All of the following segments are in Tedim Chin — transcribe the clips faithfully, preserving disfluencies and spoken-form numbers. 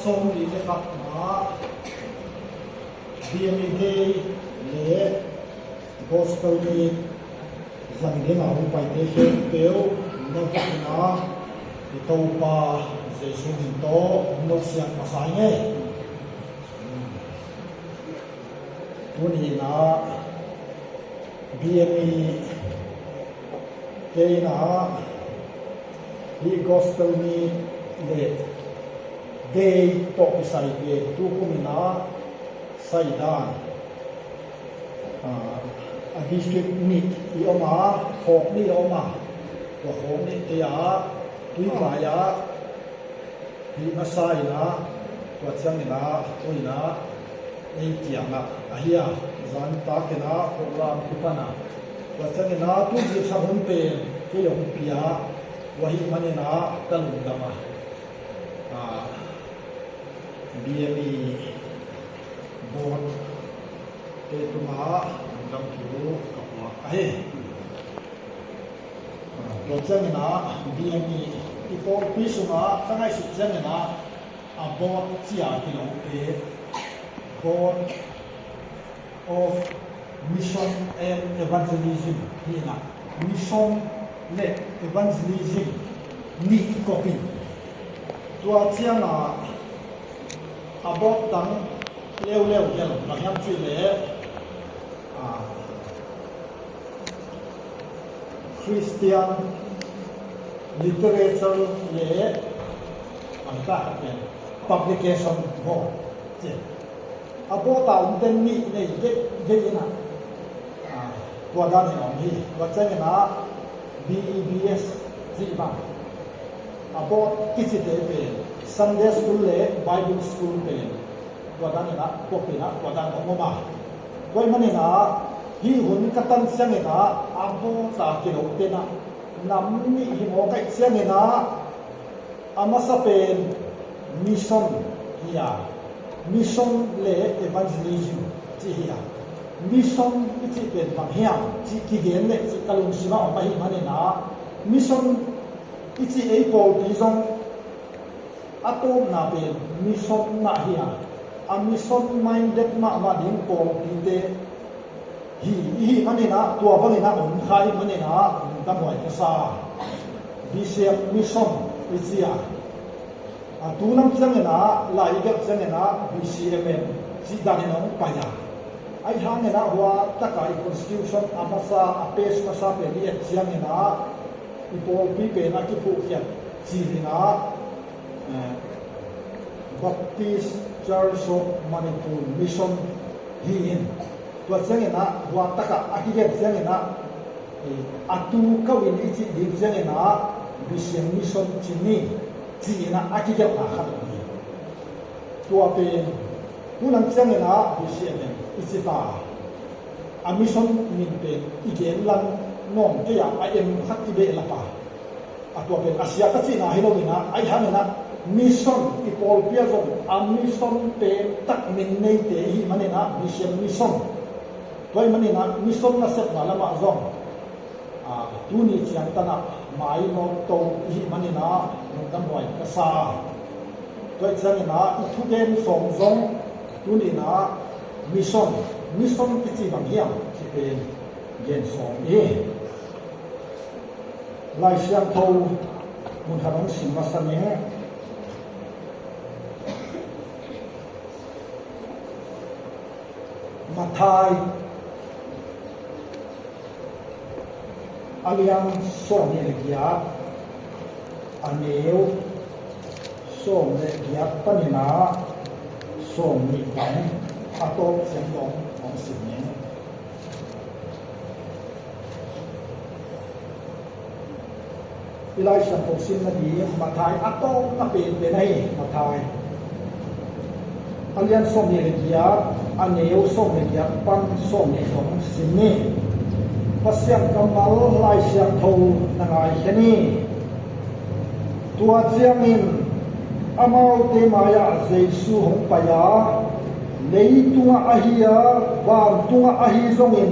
Sawm li le khat na, B M E Day le Gospel Meet zang ding a hong paite khempeuh na vekpi-in i Topa Jesu min tawh hong nosiat masa ing ei. Tuni-in ah B M E Day-in ah hih Gospel Meet le Day tawh kisai pen tu kum-in ah saidan, ah, a district nih i om a, khawk nih i om a, tua khawk nihte ah tuivai ah hih masa-in ah, tua ciangin ah, tu-in ah ei ciangah ahi a, zantakin ah program kipan a, tua ciangin ah tu ziksa hun pen kei hong pia, tua ahih manin ah ka lungdam a, ah, B M E board te tungah lungdam thu ka puak ahi. Tua ciangin ah B M E i pawlpi sungah ka ngaihsut ciangin ah a board ci-a kilawmte, Board of Mission and Evangelism hi-in ah, mission le evangelism nih kop in, tua ciangah a board tang leuleu bel bang hiam cih leh, ah, Christian literature le, ang ta pen publication maw, ci. A board a om ten nih nei geihgeih in ah, ah, tua dan in om hi. Tua ciangin ah B E B S cih bang, a board kicite pen Sunday school le Bible school pen tua dan in ah, kop in ah, tua dan hong om a. Tua ahih manin ah, hih hun ka tan ciangin ah, a board a kilote in ah, nam nih hi mawk ahih ciangin ah, a masa pen mission hi a, mission le evangelism cih hi a. Mission i cih pen bang hiam cih kigen leh cih ka lungsim ah om ahih manin ah, mission i cih ei pawlpi zong a tawpna pen mission mah hi a, a mission minded mahmah ding pawlpite hi, i hih manin ah, tua bangin ah om kha ahih manin ah lungdamhuai ka sa. B C M mission i ci a, a tu lam ciangin ah, lai i gelh ciangin ah B C M M cih danin hong pai a, ahih hangin ah hua takah i constitution a masa, a page masa pen i et ciangin ah, i pawlpi pen a kiphukhiat cil in ah, eh, Baptist Church of Manipur Mission hi in, tua ciangin ah hua takah a kigen ciangin ah, eh, a tu kawin i cih ding ciangin ah B C M Mission ci ni, ci-in ah a kigelhna khat om hi. Tua pen tu lam ciangin ah B C M M i ci ta. A mission min pen i gen lang nuam kei a, a em khat i behlap a, a tua pen a sia ka cihna hi lo in ah, ahih hangin ah mission i pawlpi ah zong a mission pen tak min neite i hih manin ah B C M Mission. Tua ahih manin ah mission nasepna lamah zong, ah, tuni ciangtan ah mainawt to i hih manin ah lungdamhuai ka sa. Tua ahih ciangin ah i thugen sawm zong tuni in ah mission, mission kici bang hiam cih pen gen sawm i hi. Lai Siangtho mun khat hong sim masa ning. Matthai a lian sawmnih le giat, a neu sawm le giat panin ah sawmnih bang a tawp ciang dong hong sim ning. I Lai Siangtho sim nading Matthai a tawpna penpen ahi, Matthai a lian sawmnih le giat, a neu sawm le giat pan sawmnih dong sim ni. Pasian kammal Lai Siangtho na ngaikhia ni. Tua ciangin amaute mai-ah Jesu hong pai a, leitungah ahi a, vantungah ahi zongin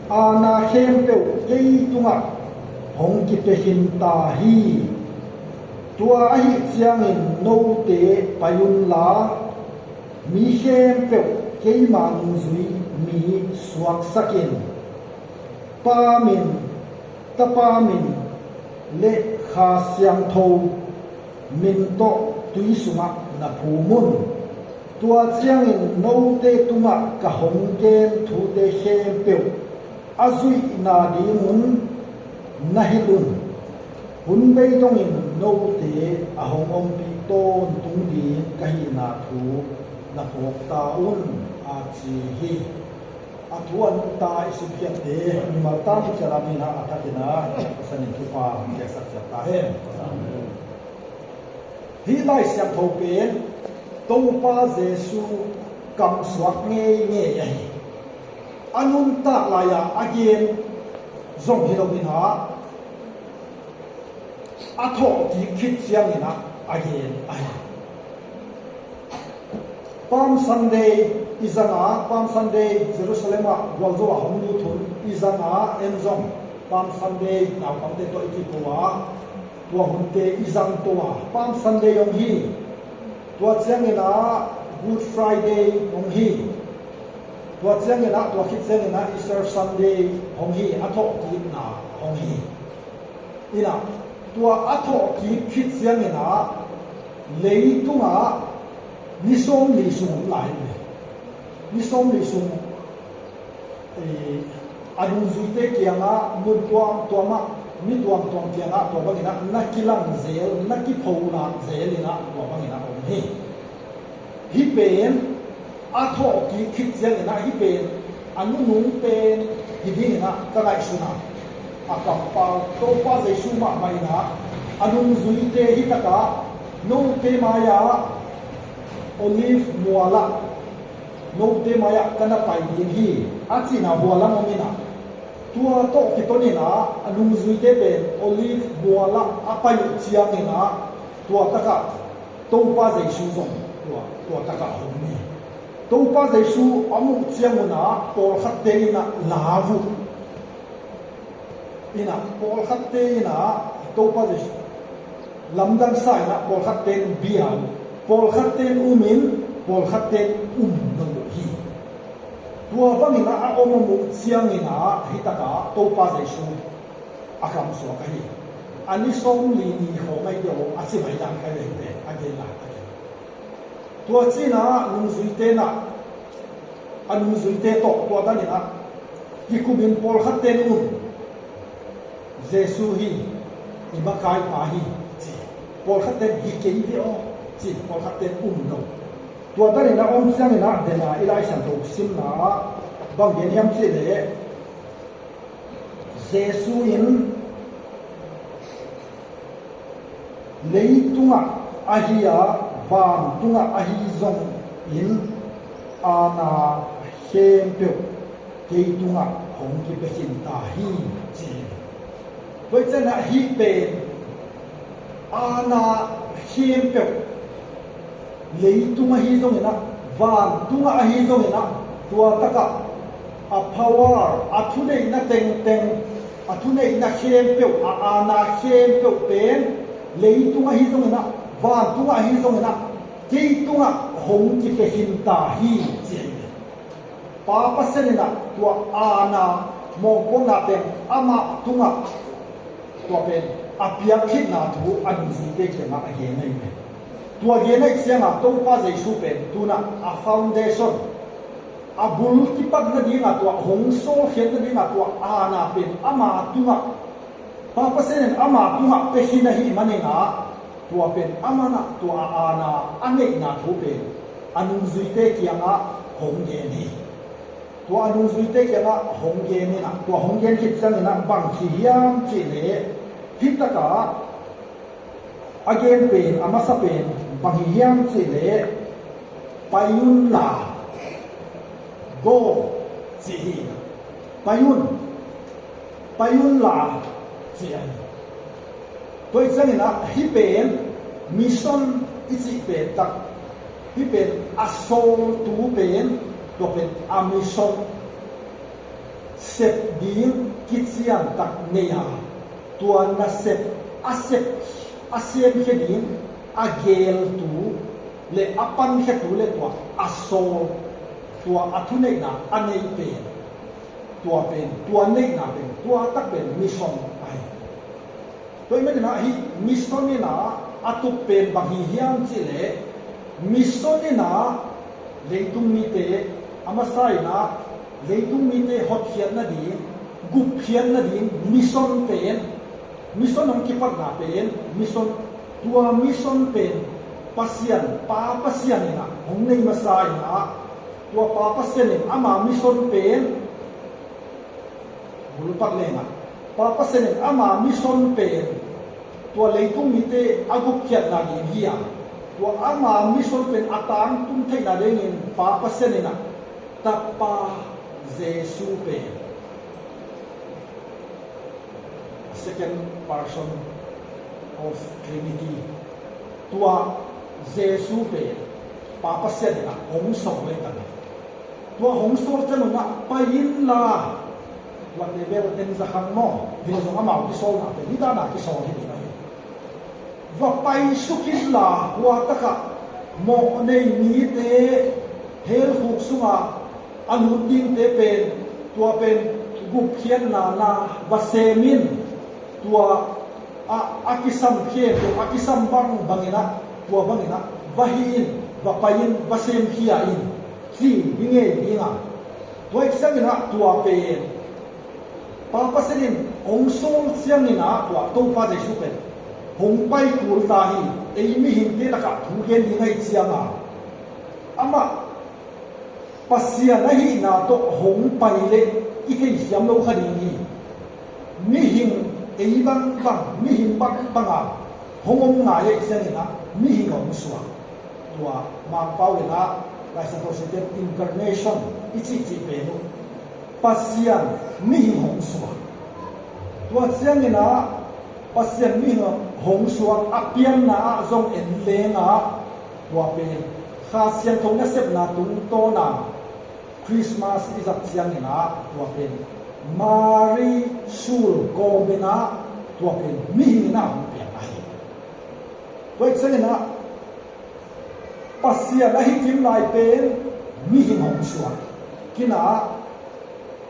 aana khempeuh kei tungah hong kipia khin ta hi. Tua ahih ciangin note pai unla, mi khempeuh keima nungzui mi suaksakin, Pa min, Tapa min le Kha Siangtho min tawh tui sungah na phum un. Tua ciangin note tungah ka hong gen thute khempeuh a zuihna dingun na hilh un. Hun bei dongin note a hong ompih tawntung ding ka hihna thu na phawk ta un, a ci hi. A thu a nungta i simkhiatte mimal tam ciat a mi-in a thakin a Pasian in thupha piaksak ciat ta hen. Hih Lai Siangtho pen Topa Jesu kamsuak ngeingei ahi. A nuntak lai-a a gen zong hi lo in a, a thawhkik khit ciangin a, a gen ahi. Palm Sunday i zang a, Palm Sunday Jerusalem ah gualzo a hong lut hun i zang a, en zong Palm Sunday naupangte tawh i kipo a, tua hunte i zang to a, Palm Sunday hong hi. Tua ciangin a Good Friday hong hi. Tua ciangin a, tua khit ciangin a Easter Sunday hong hi, a thawhkikna hong hi. In a, tua a thawhkik khit ciangin a, leitungah ni sawmli sung om lai hi. Ni sawmli sung, eh, a nungzuite kiangah, mun tuamtuamah, mi tuamtuam kiangah tua bangin a na kilang zel, na kipholak zel in a, tua bangin a om hi. Hih pen a thawhkik khit ciangin a, hih pen a nunung pen hi dingin a ka ngaihsun a, a kampau Topa Jesu mahmah in a, a nungzuite hi takah, note mai-ah Olive mualah, note mai-ah ka na pai ding hi, a cihna hua lam om in a, tua tawh kiton in a, a nungzuite pen Olive mualah a pai uh ciangin a, tua takah Topa Jesu zong tua, tua takah hong hi. Topa Jesu a muh ciangun a pawlkhatte in a lau uh. In a pawlkhatte in a Topa Jesu lamdang sa in a pawlkhatte in bia uh. Pawlkhatte in um in, pawlkhatte in um lo uh hi. Tua bangin a a om a muh ciangin a hi takah Topa Jesu a kamsuak ahi. A ni sawmli ni khawng ahi teh aw a ci mai dan kha hi ve hi teh, a gen lai a gen. Tua ci-in a nungzuite in a, a nungzuite tawh tua dan in a kikumin pawlkhatte in um. Jesu hi, i makaipa hi, ci. Pawlkhatte in hi kei ve aw, ci, pawlkhatte in um lo. Tua dan in a om ciangin a den a i Lai Siangtho simna ah bang gen hiam cih leh, Jesu in leitungah ahi a, vantungah ahi zongin aana khempeuh kei tungah hong kipia khin ta hi, ci hi. Tua ciangin a hih pen aana khempeuh, leitung ahi zongin a, vantungah ahi zongin a, tua takah a power, a thuneihna tengteng, a thuneihna khempeuh, a aana khempeuh pen leitung ahi zongin a, vantungah ahi zongin a, kei tungah hong kipia khin ta hi, ci hi. Pa Pasian in a tua aana, mawngkawkna pen amah tungah tua pen a piak khitna thu a nungzuite kiangah a gen ahi ve. Tua gen ahih ciangah Topa Jesu pen tu-in a a foundation, a bul kipat nadingah tua hong sawlkhiat nadingah tua aana pen ama tungah, Pa Pasian in ama tungah pia khin ahih manin a, tua pen aman a tua a aana a neihna thu pen a nungzuite kiangah hong gen hi. Tua a nungzuite kiangah hong gen in a, tua hong gen khit ciangin a bang ci hiam cih leh, hih takah a gen pen, a masa pen bang hi hiam cih leh, pai unla, go, ci hi. Pai un, pai unla, ci hi. Tua ahih ciangin a hih pen mission i cih pen tak, hih pen a sawltu pen, tua pen a mission sep ding kician tak nei a, tua nasep, a sep a semkhia ding, a geltu le a pankhiatu le tua a sawl, tua a thuneihna a nei pen, tua pen, tua neihna pen, tua tak pen mission ahi. Tua ahih manin ah hih mission in ah a tup pen bang hi hiam cih leh, mission in ah leitung mite, a masa in ah leitung mite hotkhiat nading, gupkhiat nading mission pen, mission hong kipatna pen, mission, tua mission pen Pasian, Pa Pasian in ah hong nei masa in ah, tua Pa Pasian in ama mission pen, bulupat leng ah, Pa Pasian in ama mission pen tua leitung mite a gupkhiatna ding hi a, tua ama mission pen a tangtun theihna dingin Pa Pasian in ah Tapa Jesu pen, second person of Trinity, tua Jesu pen Pa Pasian in ah hong sawl leh tan. Tua hong sawl ciangun ah, pai inla, tua table ten za khang maw, hi lo zong amau kisawlna pen hi dan a kisawl hi ding ahi. Va paisuk inla, hua tak ah mawhnei mite, hell khuk sungah a lut dingte pen, tua pen gupkhiatna na va sem in, tua a, a kisam khia, tua a kisam bang bangin ah, tua bangin ah va hih in, va pai in, va semkhia in, ci hi ngei ding a. Tua ahih ciangin ah tua pen Pa Pasian in hong sawl ciangin ah tua Topa Jesu pen hong pai kul ta hi. Ei mihingte lakah thu gen ding ahih ciangin ah, amah Pasian ahihna tawh hong pai leh i theisiam lo kha ding hi. Mihing, ei bangbang, mihing bangbang a hong om ngai ahih ciangin ah mihing a hong suak. Tua Mangpau in ah, Lai Siangtho Site incarnation i cihcih pen uh, Pasian mihing hong suak. Tua ciangin ah Pasian mihing hong suak a pianna ah zong en leng ah, tua pen Kha Siangtho nasepna tungtawn a Christmas i zat ciangin ah, tua pen Mary sul kawm in ah, tua pen mihing in ah hong piang ahi. Tua ahih ciangin ah Pasian ahi kim lai pen mihing hong suak. Kina,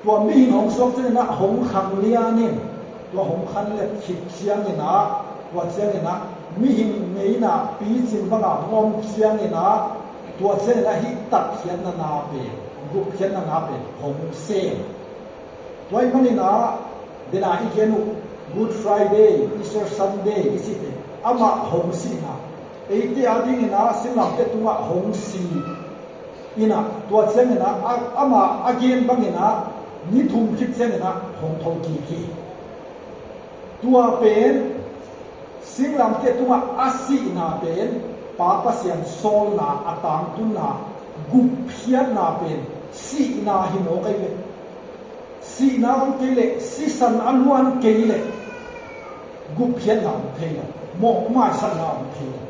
tua mihing hong suak ciangin ah hong khang lian in, tua hong khanlet khit ciangin ah, tua ciangin ah mihing ngeina picing banga hong om ciangin ah, tua ciangin ah hih tatkhiatna na pen, gupkhiatna na pen hong sem. Tua ahih manin ah, dena i gen uh Good Friday, Easter Sunday i cih pen, amah hong sihna, eite a dingin ah singlamteh tungah hong si in ah, tua ciangin ah, a, amah a gen bangin ah ni thum khit ciangin ah hong thokik hi. Tua pen singlamteh tungah a sihna pen Pa Pasian sawlna a tangtunna, gupkhiatna pen sihna hi mawk ahi ve. Sihna om kei leh, sisan a luan kei leh, gupkhiatna om thei lo, mawhmaisakna om thei lo.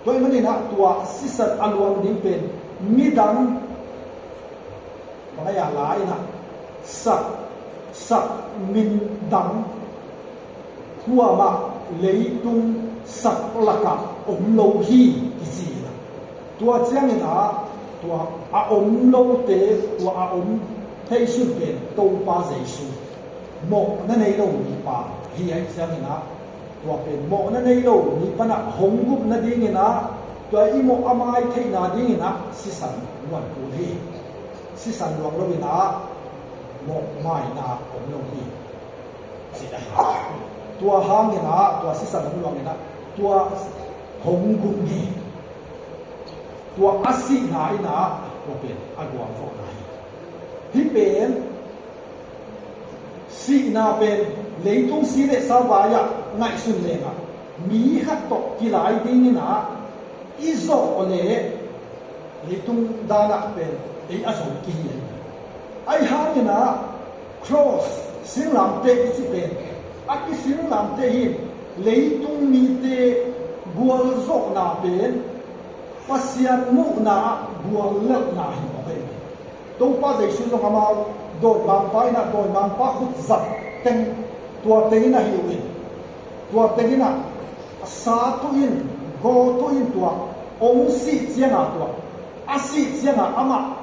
Tua ahih manin ah tua sisan a luan ding pen midang, bang a, la in ah sak, sak min dang kuamah leitung sak lakah om lo hi, kici in ah. Tua ciangin ah, tua a om lote, tua a om thei sun pen Topa Jesu, mawhna nei lo mipa hi ahih ciangin ah, tua pen mawhna nei lo mi pan ah hong gup nadingin ah, tua i mawh a mai theihna dingin ah sisan luan kul hi. Sisan luang lo in ah mawhmaina om lo hi. Tua hangin ah, tua sisan hong luangin ah, tua hong gum hi. Tua a sihna in ah, tua pen a guangvawhna hi. Hih pen, sihna pen, leitung si le sa vai ah ngaihsun leng ah, mi khat tawh kilai dingin ah, i zawh leh leitung dan ah pen ei a zo kihi ahi. Ahi hangin ah cross, singlamteh i cih pen, a kisinglamteh hi. Leitung mite gualzawhna pen Pasian muhna ah guallelhna hi mawk ahi. Topa Jesu zong amau dawimangpa in ah, dawimangpa khut zat teng, tua teng in ah hi uh in, tua teng in ah a Sa tuh in, gaw tuh in tua, hong sih ciangah tua, a sih ciangah amah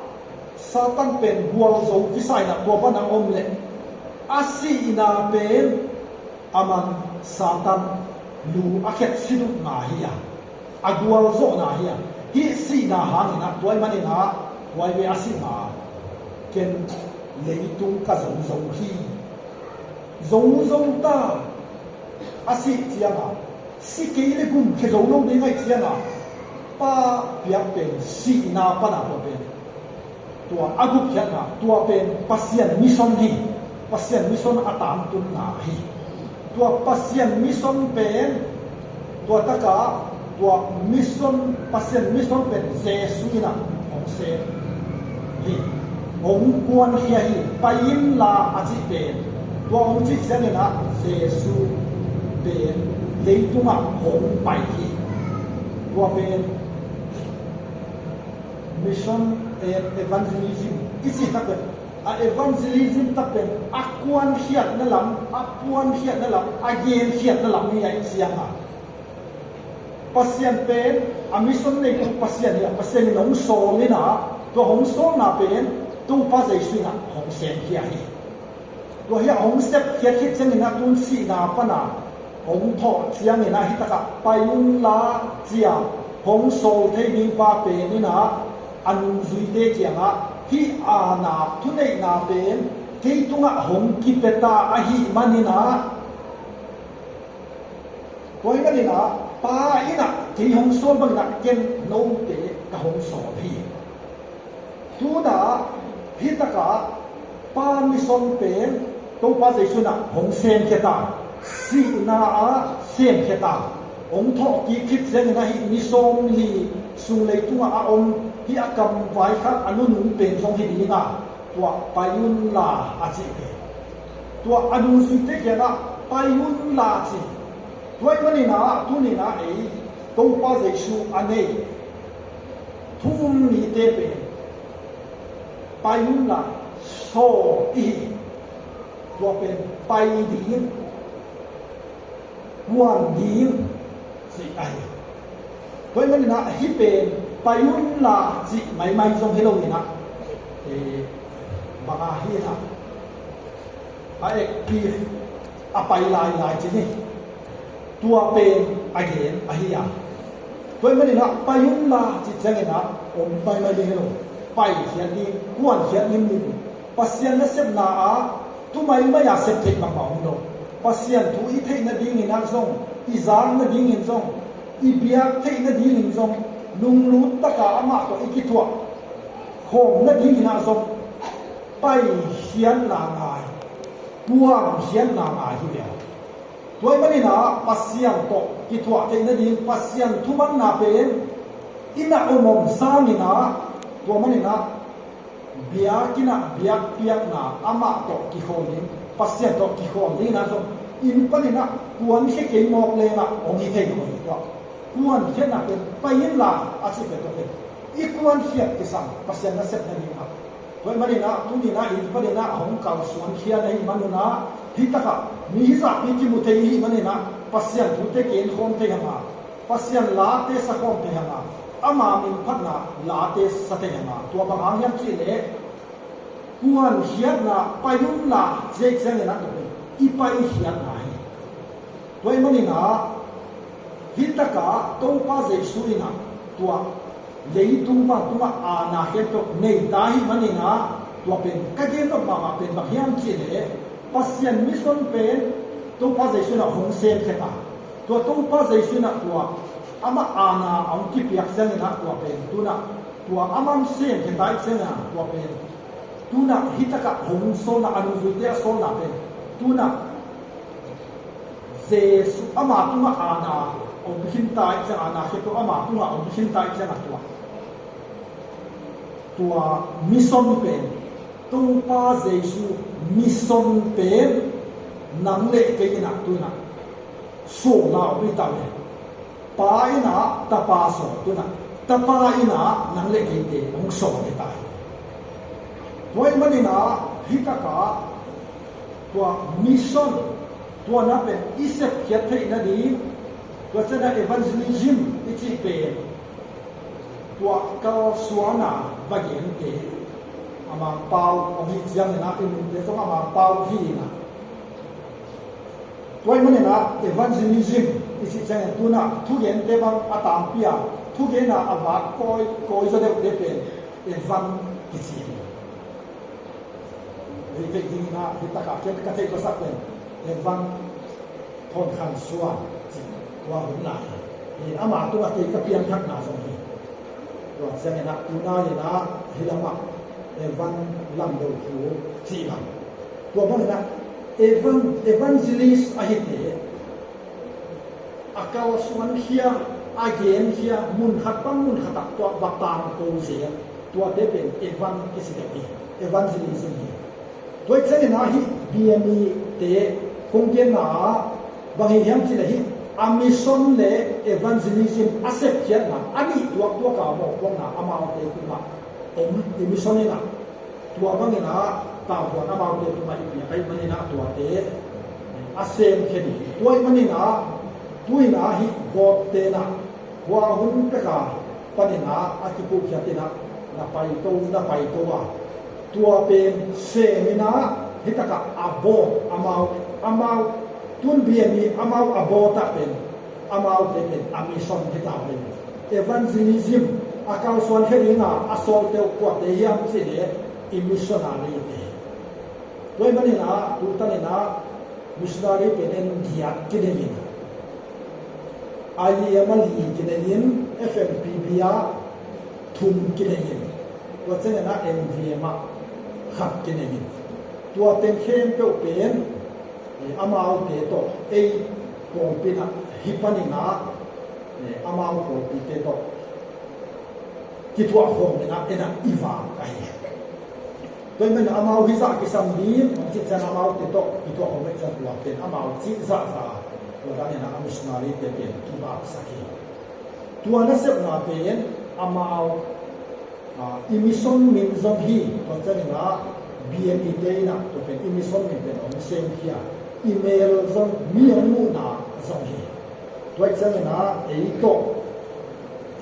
Satan pen gualzo kisa in ah tua pan a om leh, a sihna pen aman Satan lu a khet si dukna hi a, a gualzawhna hi a, hih sihna hangin ah tua ahih manin ah tua hi ve a sihna, ken leitung ka zong zo hi. Zong zo ta, a sih ciangah, si kei le gumkhia zo lo ding ahih ciangah, Pa piak pen sihna pan a tua pen, tua a gupkhiatna, tua pen Pasian mission hi. Pasian mission a tangtunna hi. Tua Pasian mission pen, tua takah, tua mission, Pasian mission pen Jesu in ah hong sem hi. Hong kuankhia hi, pai inla a cih pen. Tua hong cih ciangin ah Jesu pen leitungah hong pai hi. Tua pen mission and evangelism i cih tak pen, a evangelism tak pen, a kuankhiatna lam, a puankhiatna lam, a genkhiatna lam hi a, i ciangah Pasian pen a mission neitu Pasian hi a, Pasian in hong sawl in ah, tua hong sawlna pen Topa Jesu in ah hong semkhia hi. Tua hi a hong sepkhiat khit ciangin ah tun sihna pan a hong thawh ciangin ah hih takah pai unla ci a hong sawl thei ding pa pen in ah a nungzuite kiangah hih aana thuneihna pen kei tungah hong kipia ta ahih manin ah, tua ahih manin ah Pa in ah kei hong sawl bangin ah ken note ka hong sawl hi. Tun ah hih takah Pa mission pen Topa Jesu in ah hong semkhia ta, sihna ah semkhia ta, hong thawhkik khit ciangin ah hih ni sawmli sung leitungah a om hih a kam vaikhak a nunung pen zong hi ding a, tua pai unla a cih pen, tua a nungzuite kiangah pai unla a ci. Tua ahih manin ah tuni in ah ei Topa Jesu a nei thu um mite pen pai unla sawl i hi. Tua pen pai ding, kuan ding cih ahi. Tua ahih manin ah hih pen pai unla cih maimai zong hi lo in ah, eh, bang a hi in ah, a active, a pai lailai ci ni. Tua pen a gen ahi a. Tua ahih manin ah pai unla cih ciangin ah om maimai ding hi lo. Paikhiat ding, kuankhiat limlim, Pasian nasepna ah tu maimai a sep theih mahmah om lo. Pasian thu i theih nadingin ah zong, i zak nadingin zong, i biak theih nadingin zong, nunglut taka amah tawh i kithuah khawm nadingin ah zong paikhiatna ngai, kuankhiatna ngai hi ve. Tua ahih manin ah Pasian tawh kithuah theih nading Pasian thumanna pen i na om om sangin ah, tua manin ah biakinn ah biakpiakna amah tawh kikhawl ding, Pasian tawh kikhawl dingin ah zong inn panin ah kuankhia kei mawk leng ah hong hi thei lo hi. Tua kuankhiatna pen pai inla a cih pen tua pen i kuankhiat kisam Pasian nasep nading ah. Tua ahih manin ah tuni in ah inn panin ah hong kalsuankhia na hih manun ah, hih takah mi hizahpi kimu thei i hih manin ah Pasian thute gen khawm thei hang a, Pasian late sa khawm thei hang a, ama min phatna late sa thei hang a, tua bang hang hiam cih leh kuankhiatna, pai unla cih ciangin ah tua pen i paikhiatna hi. Tua ahih manin ah hih takah Topa Jesu in ah tua leitung vantungah aana khempeuh nei ta ahih manin ah, tua pen ka gen nop mahmah pen bang hiam cih leh Pasian mission pen Topa Jesu in ah hong semkhia ta. Tua Topa Jesu in ah tua amah aana a hong kipiak ciangin ah tua pen tu-in ah tua amah hong semkhia ta ahih ciangin ah tua pen tu-in ah hih takah hong sawlna, a nungzuite a sawlna pen tu-in ah Jesu ama tungah aana om khin ta ahih ciangah, aana khempeuh ama tungah om khin ta ahih ciangah tua, tua mission pen, Topa Jesu mission pen nang le kei in ah tu-in ah sawlna om hi ta ve. Pa in ah Tapa sawl, tu-in ah Tapa in ah nang le keite hong sawl hi ta hi. Tua ahih manin ah hih takah tua mission, tua na pen i sepkhiat theih nading, Tua ciangin ah evangelism i cih pen tua kalsuan a va gente a Mangpau om hi ciangin ah i nungte zong a Mangpau hi in ah. Tua ahih manin ah evangelism i cih ciangin tu-in ah thugente bang a tangpi a, thugen a a vak kawi, kawi zaw deuhte pen evan kici hi. Hih theih dingin ah hih takah ken ka theih masak pen evan Thon Khan Suan cih tua hun lai hi. Ama tungah kei ka pianthakna zong hi. Tua ciangin ah tu-in ah hih lamah evan Lam Do Khup cih bang, tua bangin ah evan, evangelist a hite a kalsuan khia, a gen khia, mun khat pan mun khat ah tua va tangko zel, tuate pen evan kici deuh hi, evangelism hi. Tua ahih ciangin ah hih B M E te kong genna ah bang hi hiam cih leh hih a mission le evangelism a sepkhiatna a nih tuaktuak a mawhpuakna amaute tungah om, i mission in ah tua bangin ah tavuan amaute tungah i piak ahih manin ah tuate a semkhia ding. Tua ahih manin ah tu-in ah hih God te in ah hua hun pek a panin ah a kipulkhiat in ah na paito, na paito a, tua pen sem in ah hih takah a bawt amau, amau tun B M E amau a bawt ah pen amaute pen a mission hi ta pen evangelism a kalsuan khia ding a a sawlte uh kuate hiam cih leh i missionary te. Tua ahih manin ah tu tanin ah missionary pen en giat kinei in, I E M ah li kinei in, F M P B ah thum kinei in, tua ciangin ah M V M ah khat kinei in, tua teng khempeuh pen eh, amaute tawh ei pawlpi in ah hih panin ah, eh, amau pawlpite tawh kituah khawm in ah en ah i vak ahi. Tua ahih manin amau hih zah kisam ding, bang cih ciang amaute tawh kituah khawm ahih ciang tua pen amau cih zahzah, tua dan in ah a missionary te pen kivaksak hi. Tua nasepna pen amau, ah, i mission min zong hi, tua ciangin ah B M E te in ah tua pen i mission min pen hong semkhia, i mel zong mi hong muhna zong hi. Tua ahih ciangin ah ei tawh,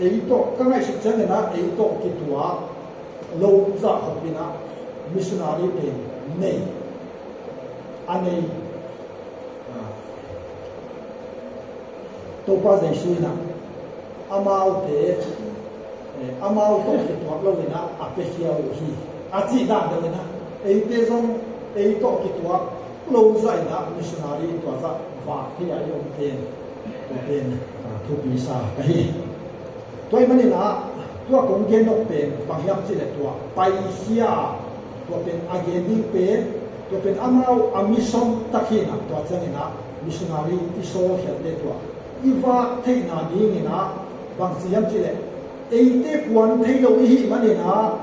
ei tawh, ka ngaihsut ciangin ah ei tawh kituak lo zah khop in ah missionary pen nei, a nei, ah, Topa Jesu in ah amaute, eh, amau tawh kituak lo in ah a piakhia uh hi, a cih dan deuh in ah eite zong ei tawh kituak lo zah in ah missionary tua zah vak hi a i om pen, tua pen, ah, thupi sa ka hi. Tua ahih manin ah tua kong gen nop pen bang hiam cih leh tua paikhia, tua pen a gen ding pen, tua pen amau a mission tak hi in ah, tua ciangin ah missionary i sawlkhiatte tua i vak theihna dingin ah bang ci hiam cih leh eite kuan thei lo i hih manin ah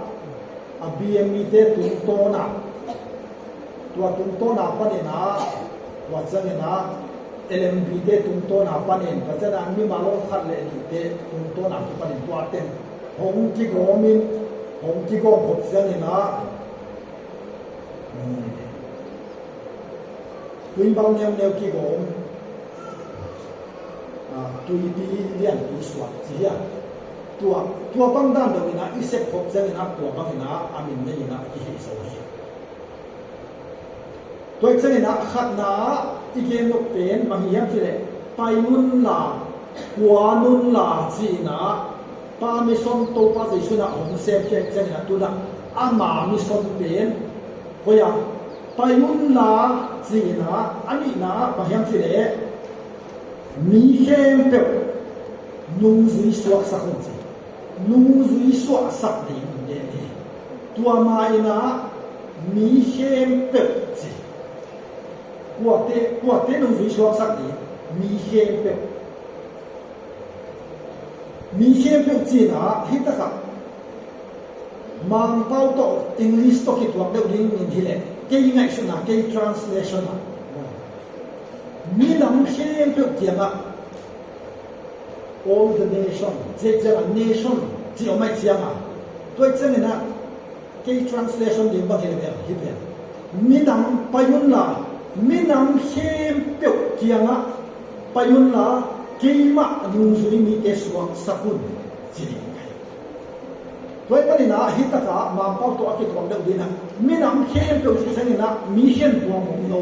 a B M E te tungtawn ah, tua tungtawn a panin ah, tua ciangin ah L M B te tungtawn a panin, tua ciangin ah mimal khat le nihte tungtawn a kipanin tua teng hong kigawm in, hong kigawm khop ciangin ah, hmm, tuibang neuneu kigawm, ah, tuipi lianpi suak ci hi a, tua, tua bang dan deuh in ah i sep khop ciangin ah tua bangin ah a min nei in ah kihilh zo hi. Tua ahih ciangin ah khatna ah i gen nop pen bang hi hiam cih leh pai un la, kuan un la ci-in ah Pa mission Topa Jesu in ah hong semkhia ahih ciangin ah tu-in ah ama mission pen koi a, pai un la ci-in ah, a nihna ah bang hiam cih leh mi khempeuh nungzui suaksak un ci, nungzui suaksak ding gen hi. Tua ma-in ah mi khempeuh ci. Kuate, kuate nungzui suaksak ding? Mi khempeuh. Mi khempeuh ci-in ah hih takah Mangpau tawh English tawh kituak deuh ding in hi leh, kei ngaihsutna, kei translation ah, midang khempeuh kiangah, all the nation, ci-a, nation ci-a om ahih ciangin, tua ahih ciangin ah kei translation ding bang hi leh, hih pen, midang pai un la, midang khempeuh kiangah pai un la, Keimah nungzui mite suaksak un, ci ding ka hi. Tua ahih manin ah hih takah Mangpau tawh a kituak deuh ding ah, minam khempeuh cih ciangin ah mi khen tuam om lo.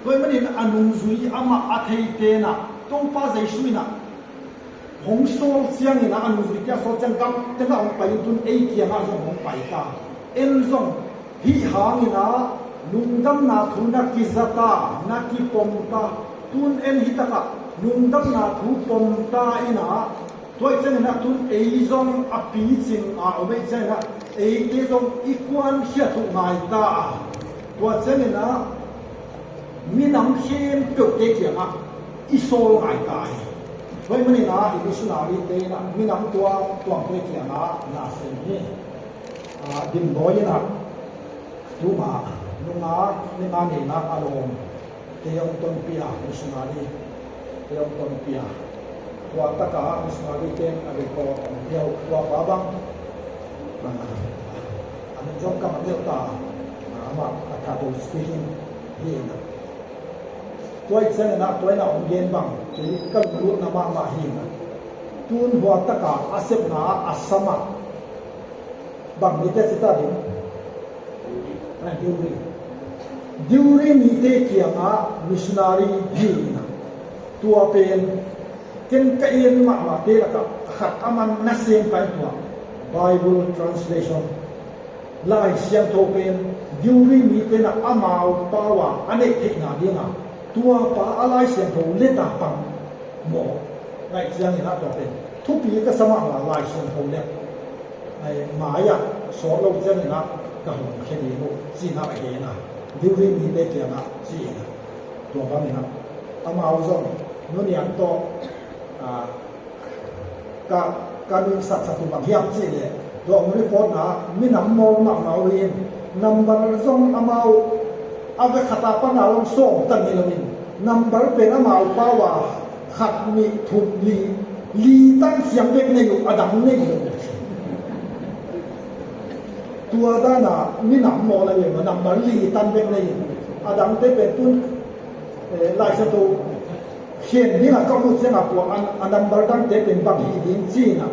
Tua ahih manin a nungzui amah a theite in ah Topa Jesu in ah hong sawl ciangin ah, a nungzuite a sawl ciang gam tengah hong pai in tun ei kiangah zong hong pai ta. En zong hih hangin ah lungdamna thu na kiza ta, na kipom ta. Tun en hih takah lungdamna thu pom ta in ah, tua ahih ciangin ah tun ei zong a picing a om ahih ciangin ah eite zong i kuankhia thu ngai ta a. Tua ciangin ah minam khempeuhte kiangah i sawl ngai ta hi. Tua ahih manin ah i missionary-te in ah minam tuamtuamte kiangah na sem hi. Ah, Dim Dawi in ah tuma nunga, nunga neihna a lawm te hong tonpih a, missionary te hong tonpih a. Tua takah missionary-te in a record hong pia uh, tua pa bang a min zong ka mat deuh ta, amah a Thado speaking hi in ah. Tua ahih ciangin ah tua in ah hong gen bang kei ka lunglutna mahmah hi in ah. Tun hua takah a sepna ah a sam ah bang mite ci ta ding? Ah, Deuri. Deuri mite kiangah missionary hi in ah. Tua pen ken ka en mahmahte lakah khat a man nasem ka hi, tua Bible translation. Lai Siangtho pen Deuri mite in ah amau pau a a neih theihna dingah tua pa a Lai Siangtho let a pang mawk ahih ciangin ah tua pen thupi ka sa mahmah. Lai Siangtho let ai mai-ah sawt lo ciangin ah ka hong khia ding uh, ci-in ah a gen a, Deuri mite kiangah ci-in ah. Tua bangin ah amau zong Nu Niang tawh, ah, ka, ka nuihsatsak uh bang hiam cih leh, tua hong report-na ah minam mawl mahmah uh hi in, number zong amau a vekhat a pan a zong sawm tan hi lo in, number pen amau pau a khat, nih, thum, li, li tan ciang bek nei uh, a dang nei lo. Tua dan a minam mawl a hi in, number li tan bek nei in, a dangte pen tun, eh, Lai Siangtho khen dingah ka muh ciangah tua a, a number dangte pen bang hi ding ci-in ah,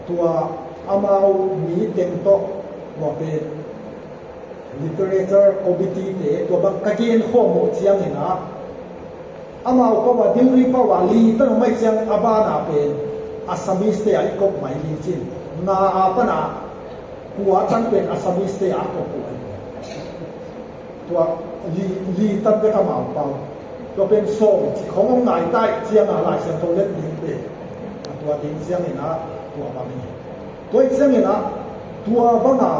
tua amau mi teng tawh, tua pen literature committee-te tua bang ka gen khawm uh ciangin ah, amau pau a, Deuri pau a li tan om ahih ciang a ban a pen Assamese-te a i kop mai ding ci-in, nga a pan a kua tan pen Assamese-te a kop uh. Tua li, li tan bek amau pau. Tua pen sawm cih khong hong ngai ta ahih ciangin Lai Siangtho let ding pen a tua ding ciangin ah tua bang hi. Tua ahih ciangin ah tua bang a,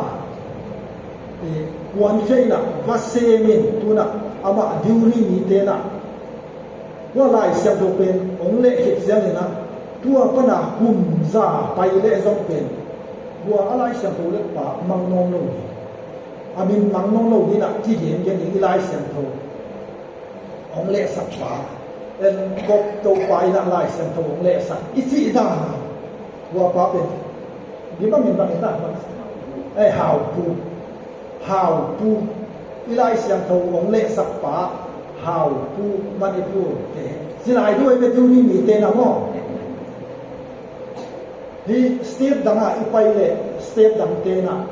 eh, kuankhia in ah va sem in, tu-in ah amah Deuri mite in ah tua Lai Siangtho pen hong leh khit ciangin ah, tua pan a kum za pai leh zong pen, tua a Lai Siangtho let pa mang nawn lo ding, a min mang nawn lo ding in ah kigen gen ding, i Lai Siangtho hong lehsak pa, en kop Topa in ah Lai Siangtho hong lehsak i cih dan a, tua pa pen, mi bangin bang in ah, eh, Hau Pu. Hau Pu, i Lai Siangtho hong lehsak pa, Hau Pu, Manipur-te. Ci lai duh ei ve, Deuri mite na maw. Hih state dang ah i pai leh state dangte in ah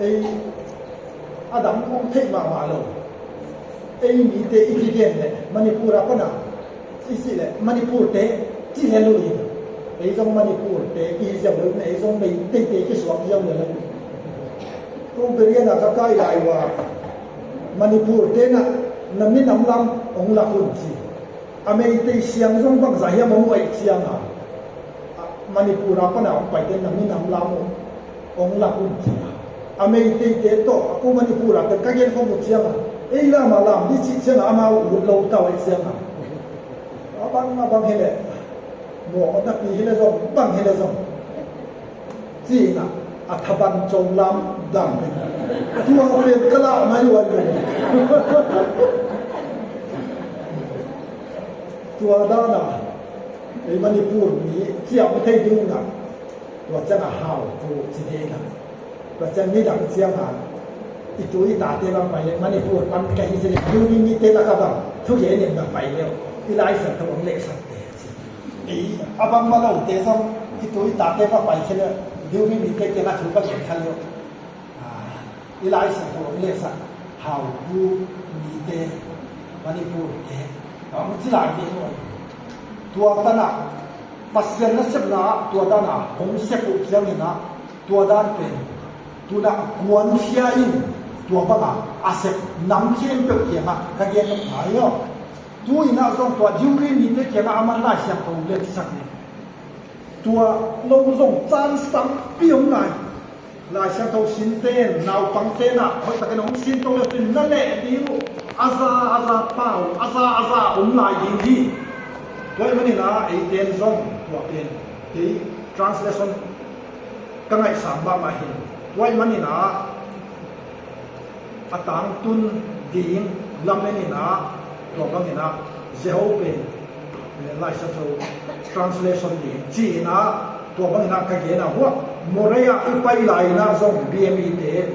ei a dang hong theih mahmah lo. Ei mite i kigen leh Manipur a pan a i cih leh Manipur-te ci lel uh hi. Ei zong Manipur-te kihi ziau lel uh, ei zong Meiteite kisuak ziau lel uh hi. Ko Biren a ka kai lai uh a, Manipur-te in ah na minam lam hong lak un ci. A Meitei siang zong bangzah hiam hong uh ahih ciangin, Manipur a pan a hong paite na minam lam uh hong lak un ci a. A Meiteite tawh a ko Manipur a pen ka gen khawm uh ciangin, ei lam a lam ding cih ciangin amau ut lo ta uh ahih ciangin, a bang a bang hi leh, mawk a napi hi leh zong, bang hi leh zong, ci-in ah a thaban co lam dang pen, tua pen ka lah mai uh a hi. Tua dan a ei Manipur mi ciam thei ding in ah, tua ciang a Hau Pu ci ding in ah, tua ciang nidang ciang a i tu i tate bang pai leh Manipur pan ka hi ci leh, Deuri mite lak ah bang thugen in bang pai leh, i Lai Siangtho hong lehsak te ci. Ei a bangmah lote zong i tu i tate va pai khia le, Deuri mite kiangah thu va gen kha le uh. I Lai Siangtho hong lehsak Haupu mite, Manipur te, a hong ci lai ding uh. Tua tanah Pasian nasepna ah tua danah hong sep uh ciangin ah, tua dan pen tunah kuankhia in tua bangah a sep nam khempeuh kiangah ka gen nop ngai aw. Tu-in ah zong tua Deuri mite kiangah aman Lai Siangtho letsak in, tua lo zong chance tampi om lai. Lai Siangtho sinten naupangte na hoihtakin hong sin tong le cin na leh ding uh a za a za pau a za a za om lai ding hi. Tua ahih manin ah eite in zong tua pen kei translation ka ngaihsam mahmah hi. Tua ahih manin ah a tangtun ding lamen in ah, tua bangin ah Jehovah pen Lai Siangtho translation ding ci-in ah, tua bangin ah ka gen a, huah Moreh ah i pai lai-in ah zong B M I te,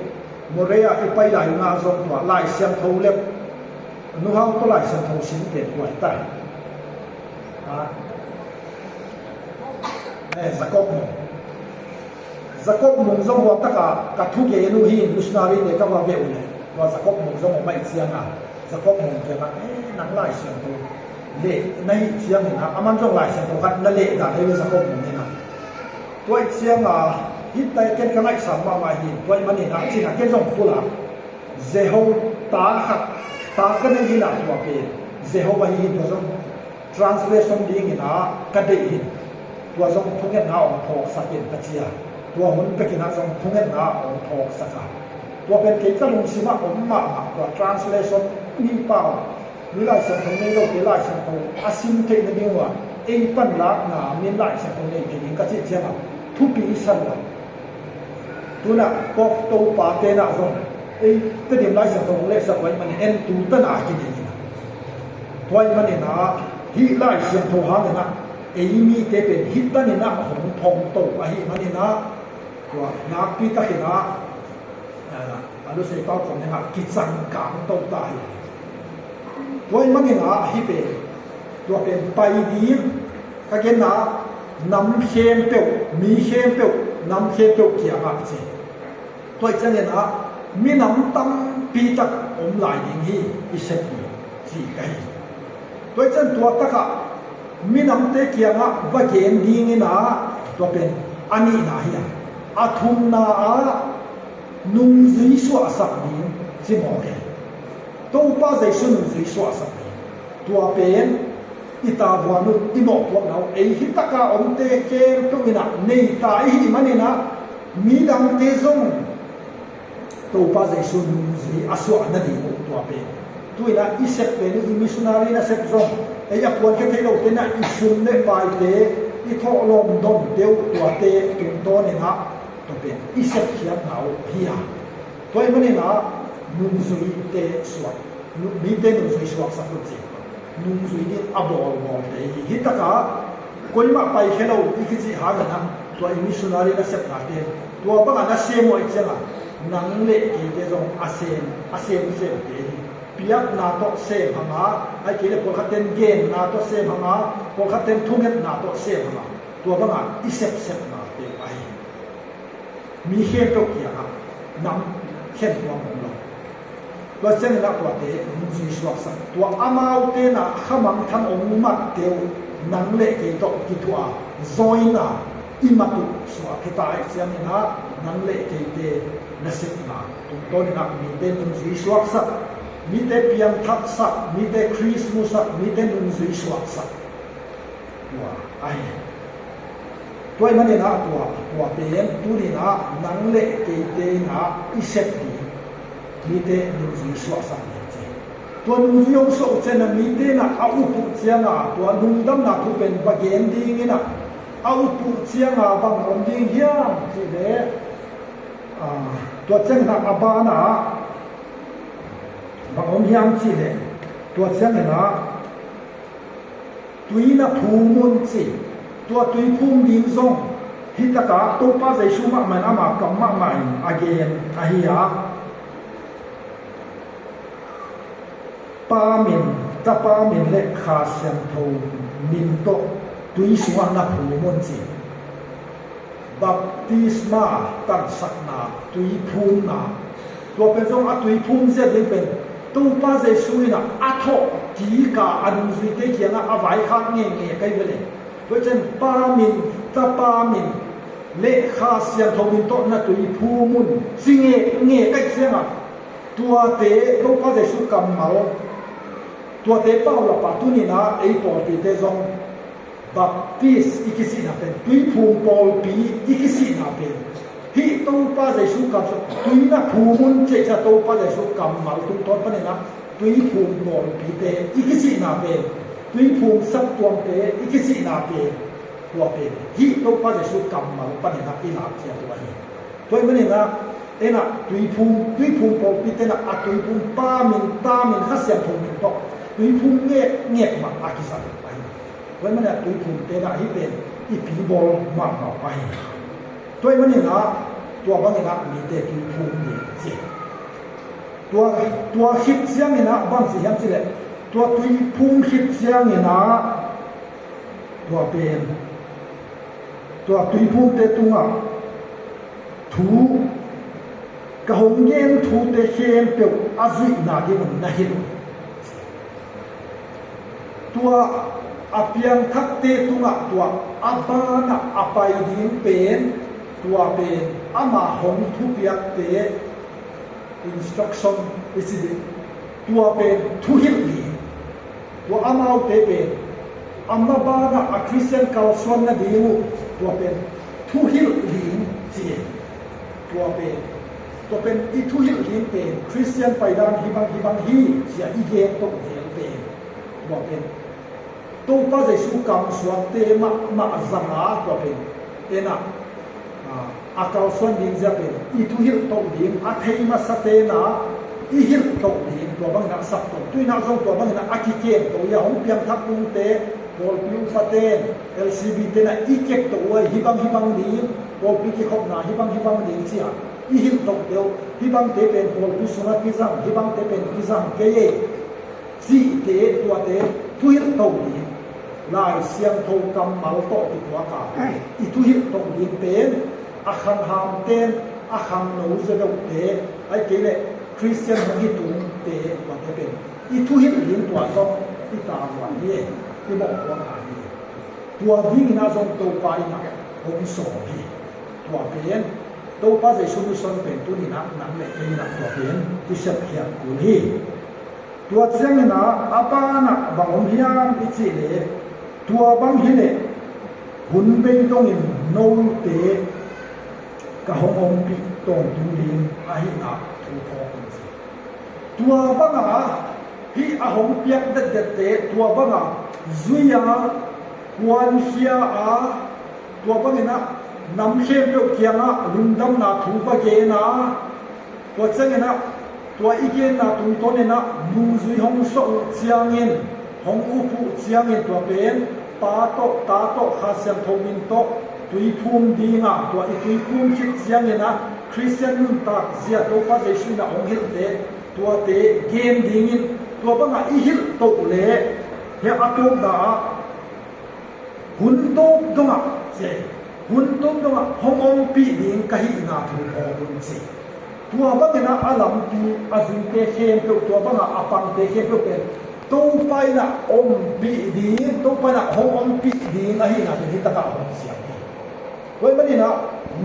Moreh ah i pai lai-in ah zong tua Lai Siangtho le Nu Hau tawh Lai Siangtho sin pen tua hi ta hi. Ah. Eh, Jacob Mung. Jacob Mung zong hua takah ka thugen uh hi, missionary te ka va veh uh leh, tua Jacob Mung zong om ahih ciangin, Jacob Mung ciangin, eh, nang Lai Siangtho leh na hih ciangin ah, aman zong Lai Siangtho khat na leh dan ahi ve Jacob Mung in ah. Tua ahih ciangin, hih ta ken ka ngaihsam mahmah hi, tua ahih manin ah, ci-in ah ken zong phul a, Jehovah ta khat, ta ka nei hi in ah tua pen Jehovah hi hi, tua zong translation dingin ah ka deih hi. Tua zong thungetna hong phawksak in ka ci a, tua hun bekin ah zong thungetna hong phawksak a, tua pen kei ka lungsim ah om mahmah, tua translation mi pau, mi Lai Siangtho nei lote Lai Siangtho a sim theih nading uh a ei panlakna min Lai Siangtho nei theih ding ka cih ciangin thupi i sa lo. Tunah Kawk Topa te nah zong ei Tedim Lai Siangtho hong lehsak uh ahih manin en tu tan a kinei in ah, tua ahih manin ah hih Lai Siangtho hangin ah ei mite pen hih tan in ah hong phongto ahih manin ah, tua nakpi takin ah, a, a lusei pau khong nengah kicang kangto ta hi. Tua ahih manin ah hih pen, tua pen pai ding ka genna, nam khempeuh, mi khempeuh, nam khempeuh kiangah ci. Tua ahih ciangin ah minam tampi tak om lai ding hi, i sep ding ci ka hi. Tua ahih ciang tua takah minamte kiangah va gen dingin ah, tua pen a nihna hi a, a thumna ah nungzui suahsak ding ci mawk hi. Topa Jesu nungzui suahsak ding. Tua pen i tavuan uh, i mawhpuakna uh, ei hih taka omte khempeuh in ah nei ta i hih manin ah, midangte zong Topa Jesu nungzui a suah nading uh tua pen. Tu-in ah i sep pen i missionary nasep zong, ei a kuankhia thei lote in ah i sum le paite, i thawhlawm donte uh tuate tungtawnin ah tua pen i sepkhiatna uh hi a. Tua ahih manin ah nungzuite suak, nu-, mite nungzui suaksak uh ci. Nungzui ding a bawlbawlte hi. Hih takah koimah paikhia lo i kicih hangin ah, tua i missionary nasepnate, tua bangah na sem uh ahih ciangin nang le keite zong a sem, a semsemte hi. Piakna tawh sem hang a, ahih kei leh pawlkhatte in genna tawh sem hang a, pawlkhatte in thungetna tawh sem hang a, tua bangah i sepsepnate ahi hi. Mi khempeuh kiangah nam khen tuam om lo. Tua ciangin ah tuate nungzui suaksak, tua amaute in ah khamangthang hong matte uh nang le kei tawh kithuah a, join a, i mat uh suak hi ta ahih ciangin ah nang le keite nasepna tungtawnin ah mite nungzui suaksak, mite piangthaksak, mite Khrist musak, mite nungzui suaksak. Tua ahi. Tua ahih manin ah tua, tua pen tuni-in ah nang le keite in ah i sep ding, mite nungzui suahsak ding ci. Tua nungzui hong suah uh ciangin ah mite in ah a up uh ciangin ah tua lungdamna thu pen va gen dingin ah a up uh ciangin ah bang om ding hiam cih leh, ah, tua ciangin ah a banah bang om hiam cih leh, tua ciangin ah tui na phum un ci. Tua tui phum ding zong hih takah Topa Jesu mahmah in ama kam mahmah in a gen ahi a, Pa min, Tapa min le Kha Siangtho min tawh tui sungah na phum un ci. Baptisma tangsakna, tuiphumna. Tua pen zong a tuiphum zia ding pen Topa Jesu in a thawh kik a a nungzuite kiangah a vaikhak ngeingei kei ve le. Tua ciang Pa min, Tapa min le Kha Siangtho min tawh na tuiphum un ci ngeingei kei ciangah, tuate Topa Jesu kammal, tuate paulap a tuni-in a ei pawlpite zong Baptist i kisihna pen, tuiphum pawlpi i kisihna pen, hih Topa Jesu kamsuak, tui na phum un ci-a Topa Jesu kammal tungtawn panin a tuiphum pawlpite i kisihna pen, tuiphum saptuamte i kisihna pen, tua pen hih Topa Jesu kammal panin a i lakkhia uh ahi. Tua ahih manin a, en a tuiphum, tuiphum pawlpite in a tuiphum Pa min, Ta min, Kha Siangtho min tawh tuiphum ngekngek mah a kizang ahi. Tua ahih manin a tuiphumte in a hih pen i pibawl mahmah ahi. Tua ahih manin a tua bangin a mite tuiphum ding ci. Tua, tua khit ciangin a bang ci hiam cih leh, tua tuiphum khit ciangin a tua pen, tua tuiphumte tungah thu, ka hong gen thute khempeuh a zuihna dingun na hilh uh. Tua a piangthakte tungah tua a banah a pai ding pen, tua pen ama hong thupiakte, instruction i ci ding, tua pen thuhilh ding. Tua amaute pen a mabanah a Khristian kalsuan nading uh, tua pen thuhilh ding ci. Tua pen, tua pen i thuhilh ding pen Khristian paidan hih bang hih bang hi ci-a i gen toh zel pen, tua pen Topa Jesu kamsuakte mahmah zanga tua pen en a, a, a kalsuan ding zia pen i thuhilh toh ding, a thei masate in a i hilh toh ding, tua bangin a saptuam. Tu-in a zong tua bangin a kikem toh i a hong piangthak ungte, pawlpi upate, L C B te in a i kep toh uh a, hih bang hih bang ding, pawlpi kikhopna hih bang hih bang ding ci-a i hilh tohte uh, hih bangte pen pawlpi sungah kizang, hih bangte pen kizang kei ei cihte, tuate thuhilh to ding, Lai Siangtho kammal tawh kituak a i thuhilh to ding pen a khanghamte, a khangno zaw deuhte, ahih kei leh Khristian hong hi tungte, tuate pen i thuhilh ding, tua zong i tavuan hi, i mawhpuak hi. Tua dingin a zong Topa in a hong sawm hi. Tua pen Topa Jesu mission pen tuni-in a nang le kei in a tua pen i sepkhiat kul hi. Tua ciangin a, a banah bang om hiam i cih leh, tua bang hi leh hun bei dongin note ka hong ompih tawntung ding ahihna thu phawk in ci. Tua bangah hih a hong piak detdette, tua bangah zui-a, kuankhia-a, tua bangin a nam khempeuh kiangah lungdamna thu va gen a, tua ciangin a, tua i genna tungtawnin a nungzui hong suah uh ciangin, hong up uh ciangin, tua pen Pa tawh, Ta tawh, Kha Siangtho min tawh tuiphum ding a, tua i tuiphum khit ciangin a Khristian nuntak zia Topa Jesu in a hong hilhte, tuate gen dingin, tua bangah i hilh toh leh, hiah a tawpna ah, hun tawp dongah, ci, hun tawp dongah hong ompih ding ka hihna thu phawk un ci. Tua bangin a, a lampi, a zuite khempeuh, tua bangah a pangte khempeuh pen Topa in a ompih ding, Topa in a hong ompih ding ahihna pen hih takah hong siam hi. Tua ahih manin a,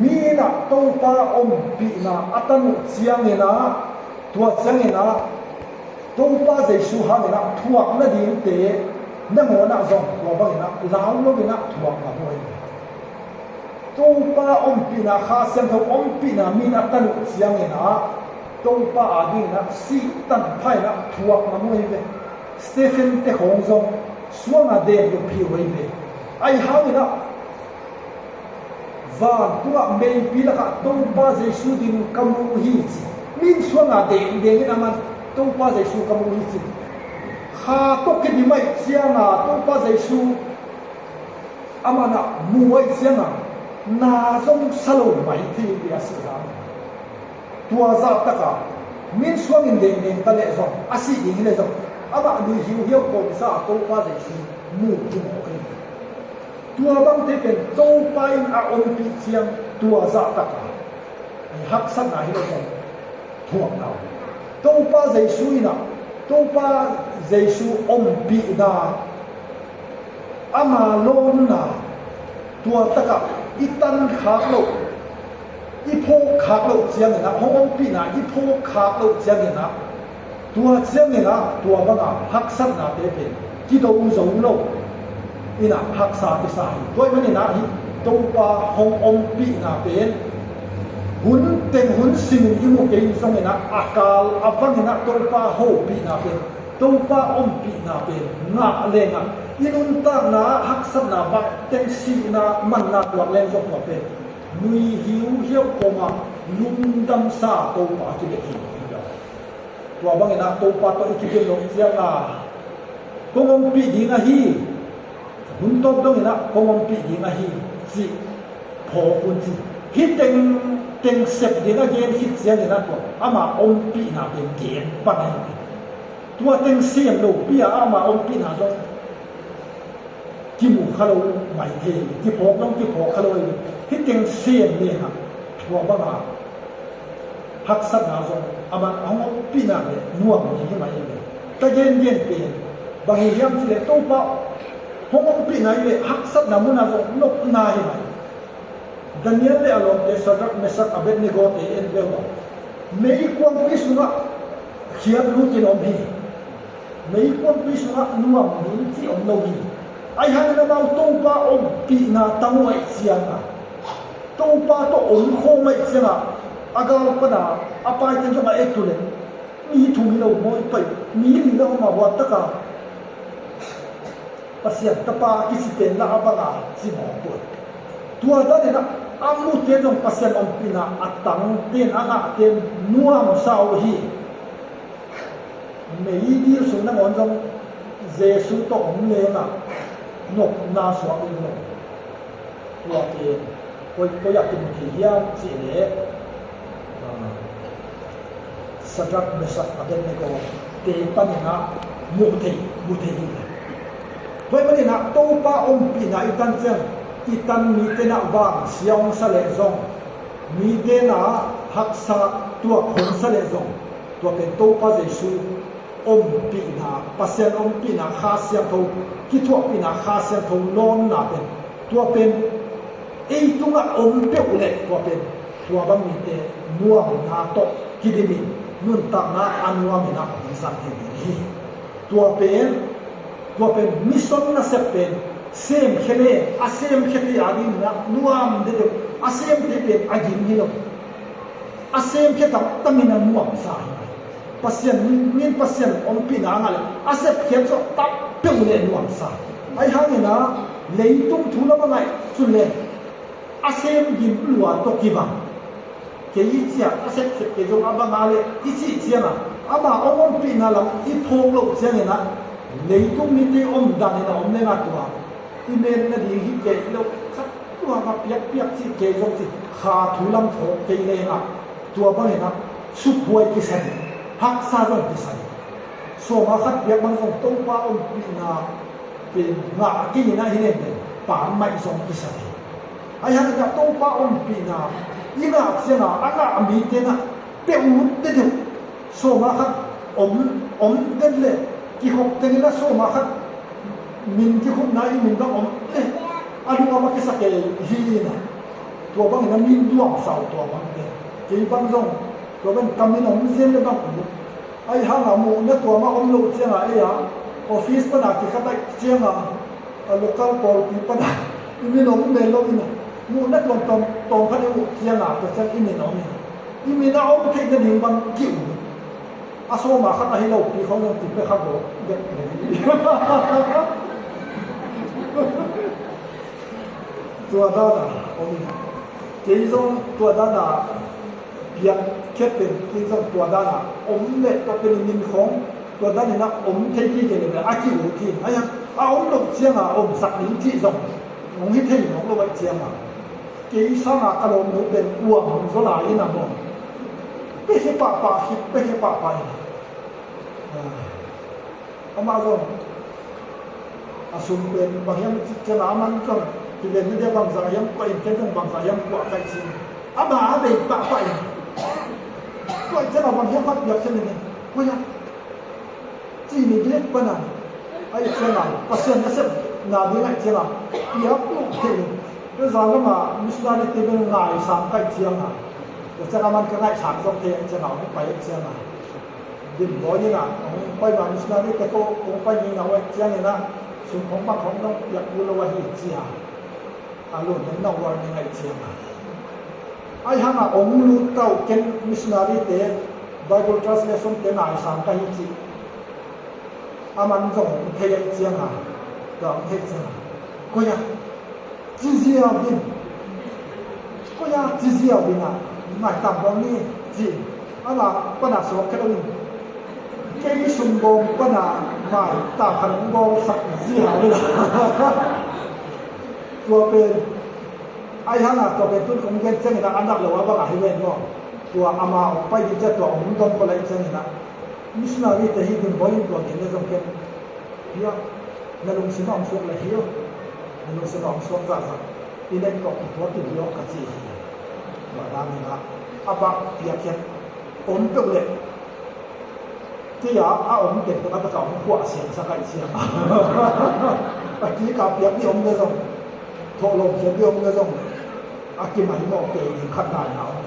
mi in a Topa ompihna a tan uh ciangin a, tua ciangin a, Topa Jesu hangin a thuak nadingte nangawn ah zong tua bangin a lau loin a thuak ngam uh hi. Topa ompihna, Kha Siangtho ompihna mi in a tan uh ciangin a, Topa adingin a sih tangpha in a thuak ngam uh hi ve. Stephen te khawng zong suang a den uh hi uh hi ve. Ahi hangin a, vantungah meipi lakah Topa Jesu ding ka mu uh hi ci. Min suang a dengdeng in a man Topa Jesu ka mu uh hi ci. Kha tawh kidim ahih ciang a Topa Jesu a man a mu ahih ciang a na zong sa lo mai thei uh hi a si hang. Tua zahtak a min suang in dengdeng ta leh zong, a sih ding hi leh zong, amah lui hiuhiau kawmsa a Topa Jesu mu hi mawk hi. Tua bangte pen Topa in a ompih ciang tua zahtak a haksatna hi lo zong thuakna uh. Topa Jesu in ah, Topa Jesu ompihna, ama lawnna, tua takah i tan khak loh, i phawk khak loh ciangin ah, hong ompihna i phawk khak loh ciangin ah, tua ciangin ah tua banga haksatnate pen kido zo lo in ah haksa kisa hi. Tua ahih manin ah hih Topa hong ompihna pen hun teng hun simin i mu kei zongin ah, a kal a vangin ah Topa hopihna pen, Topa ompihna pen ngah leng ah, i nuntakna ah haksatna, bangteng sihna, manna tuak leng zong tua pen nui hiuhiau kawmah lungdamsa Topa kibek hi. Tua bangin ah Topa tawh i kibeng loh ciang a, kong ompih ding ahi, hun tawp dongin ah kong ompih ding ahi, cih phawk un ci. Hih teng, teng sep ding a gen khit ciangin ah tua ama ompihna pen gen pan ahi. Tua teng sem lopi a ama ompihna zong kimu kha lo mai thei, kiphawk zong kiphawk kha lo hi. Hih teng sem leng ah tua banga haksatna zong a man hong ompihna le nuam ding hi mai hi. Ka gengen pen bang hi hiam cih leh Topa hong ompihna hi leh haksatna munah zong nopna hi mai. Daniel le a lawmte Shadrach, Meshach, Abednego te en ve uh a, meikuangpi sungah khiat lutin om hi. Meikuangpi sungah nuam ding cih om lo hi. Ahi hangin amau Topa ompihna tang uh ahih ciangin, Topa tawh om khawm ahih ciangin, a gal pana a paiten zong a et uh leh mi thum hi lo mawi pai, mi li lo mah, huat taka Pasian Tapa kici pen lah a banga ci mawk uh. Tua danin ah a mute zong Pasian ompihna a tangten, a ngahten nuamsa uh hi. Meidil sung nangawn zong Jesu tawh om leng ah nopna suak in lo. Tua pen koi, koi ah kimu thei hiam cih leh, ah, Shadrach, Meshach, Abednego te panin ah mu thei, mu thei hi. Tua ahih manin ah Topa ompihna i tan ciang, i tan mite in ah vangsia hong sa leh zong, mite in ah haksa tuak hong sa leh zong, tua pen Topa Jesu ompihna, Pasian ompihna, Kha Siangtho kithuahpihna, Kha Siangtho lawnna pen, tua pen ei tungah om peuh leh tua pen tua bang mite nuamna tawh kidimin, nuntakna a nuamin ah hong zang thei ding hi. Tua pen, tua pen mission nasep pen, semkhia le, a semkhia thei a dingin ah nuam deuhdeuh, a sem thei pen a gim hi lo. A semkhia tamtamin a nuamsa hi. Pasian min, min Pasian ompihna a ngah leh a sepkhiat zawh tam peuh leh nuamsa. Ahi hangin ah leitung thu lam a ngaih cun leh a sem gim lua tawh kibang. Kei i ciah a sepkhiat kei zong a bang a leh i cih ciangin, ama hong ompihna lam i phawk loh ciangin ah leitung mite omdan in a om leng a tua i met nading hi kei lo, khat tua a piakpiak cih kei zong cih kha thu lam phawk kei leng ah tua bangin ah sukhuai kisa ding, haksa zong kisa ding. Sawm a khat piak bang zong Topa ompihna pen ngah kei in ah hi leng pen pammaih zong kisa ding. Ahi hangin ah Topa ompihna i ngah ciangin a ngah mite in ah pia ut deuhdeuh. Sawm a khat om, om den leh kikhop tengin ah sawm a khat min kikhupna i min bang om leh a nuam a kisa kei hi in ah, tua bangin a min nuamsa uh tua bangte. Kei bang zong tua bang ka min om zen leh bang ut. Ahi hangin a muhna tuam a om loh ciangin ei a office pana kikhat ahih ciangin a local pawlpi pana i min om mel lo in ah, muhna tuamtuam, tuam khat i muh ciangin tua ciang i min om in ah, i min a om theih nading bang ki-ut. A sawm a khat ahi lopi khong zong ti pek kha gawp bek lei. Tua dan a om in ah, kei zong tua dan a piak khiat pen, kei zong tua dan a om leh tua pen i min khong tua dan in ah om thei kei kei leh a ki-ut hi. Ahi a om loh ciangin a omsak ding cih zong hong hi thei mawk lo ahih ciangin, kei sangin ka lawmnu pen uang hong zaw lai in ah maw, pia hi pahpah, khit pia hi pahpah in ah, amah zong a sum pen bang hiam cih ciangin a man zong Ven ni dia bangzah hiam, kua in ken zong bangzah hiam, kua kai ci. Ama a bei pahpah in. Kua in ken a bang hiam, kua piak ken in. Kua hiam. Ci ni dia pana. Ai ciang a, Pasian nasepna ding ai ciang a. Piak luk thei. Tua zah lama missionary te bel ngai sang kai ciang a. Tua ciang a man ka ngai sang zong thei ai ciang a, hong pai ai ciang a. Dim bawi in a, hong pai ma missionary te ko, hong pai ni na ai ciang in a. Sum khong bang khong zong piak kul lo ahi ci a. A lun nang na warning ai ciang a. Ai hang a ong lut tau ken missionary te Bible translation te nai sang ka hi ci. A man zong ong thei ai ciang a. Tua ong thei ciang a. Koi a. Ci ziau in. Koi a ci ziau in a. Nai tam bawng ni ci. A la pana suak khe lo in. Kei sum bawng pana mai ta khan ong bawl sak zi hau le la. Tua pen ai hang a tua pen tun ong gen ciang in a, a nak lo a bang a hi ven maw. Tua ama ong pai ding ciang tua ong dong ko lai ciang in a. Missionary te hi ding bawi in tua gen le zong ken. Hia, na lungsim a ong suak le hi. Na lungsim a ong suak zahzah. I nek tawh kituak in hi aw ka ci hi. Tua dan in a, a bak piak hian om peuh leh. Kei a, a om teng teng a taka om khuah siang sa kai siang. A kik a piak ni om le zong. Thawh lawm siang ni om le zong. A kimai mawh kei ding khat nai na om.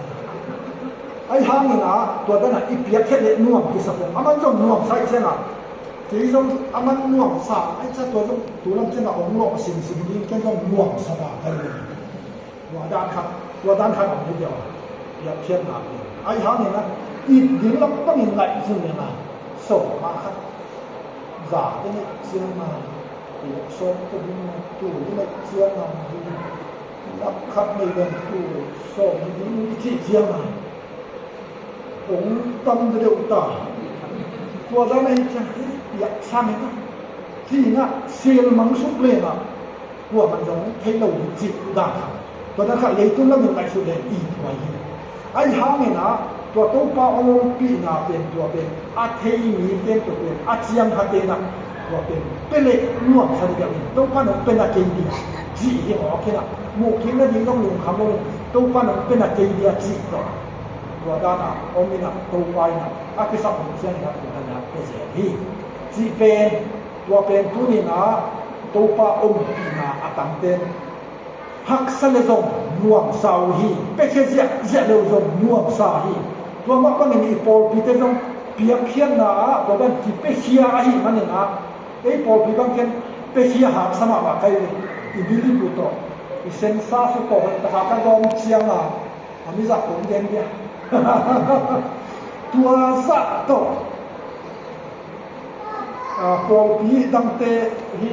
Ai hangin a, tua dan a i piak het leh nuam kisa pong. A man zong nuam sai siang a. Kei zong a man nuam sa. Ai sa tua zong tu lam siang a om lawh sim sim ding ken zong nuam sa ta kai le. Tua dan khat, tua dan khat om hi dia. Piakkhiatna te. Ai hangin a, it ding lampangin ngaihsun leng a. Sawm a khat. Za te ngaih ciang a. Piak sawm te ding a. Tu te ngaih ciang a. Lap khat nei leng tu sawm hi ding i cih ciang a. Ong tam deuh ta. Tua dan ahi ciang, piak sang hi ta. Cih na, sial mang suk leng a. Tua man zong thei lo hi cih dan khat. Tua dan khat leitung lamin ngaihsut leng i tuai hi. Ai hangin a, tua Topa hong ompihna pen tua pen a thei mi pen tua pen a ciang khat pen a tua pen pia leh nuam sa deuh in Topa nong pia na kei dia cih hi mawk hi na. Muh kik nading zong lungkham lo in Topa nong pia na kei dia cih tawh. Tua dan a om in a Topa in a a kisap hong ciang in a tua dan a pia zel hi. Cih pen tua pen tuni in a Topa ompihna a tang pen haksa le zong nuamsa uh hi, piakhia ziahziah le uh zong nuamsa hi. Tua mah bangin i pawlpite zong piakkhiatna ah tua bang kipiakhia ahih manin ah, ei pawlpi bang khen piakhia haksa mahmah kai uh. I bilipu tawh, i sensa su tawh hoih taka ka gawm ciang a, a mizah kong gen dia. Tua zah tawh a, pawlpi dangte hi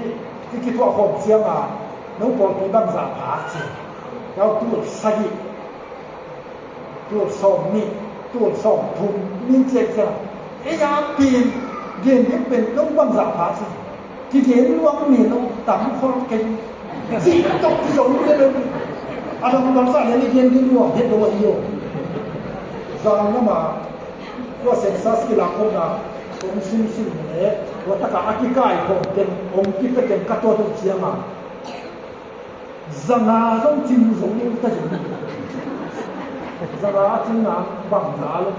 i kithuah khawm ciang a, no pawlpi bangzah pha ci. Kau tul sagih, tul sawm nih, tul sawm thum, nin ciak ciang. Ei a pen, gen ding pen no bangzah pha ci. Kigen nuam ni lo, tam khol kei. Cih tok ci zong ni lo. A dang bangzah le ni gen ding nuam het lo a i aw. Zang nama, tua census kilak khawmna, kong simsim le, tua taka a kikai khawm teng, kong kipia teng ka tua tuk ciang a. Zanga zong cing zo ni ta zong. Zanga a cingna bangza lo.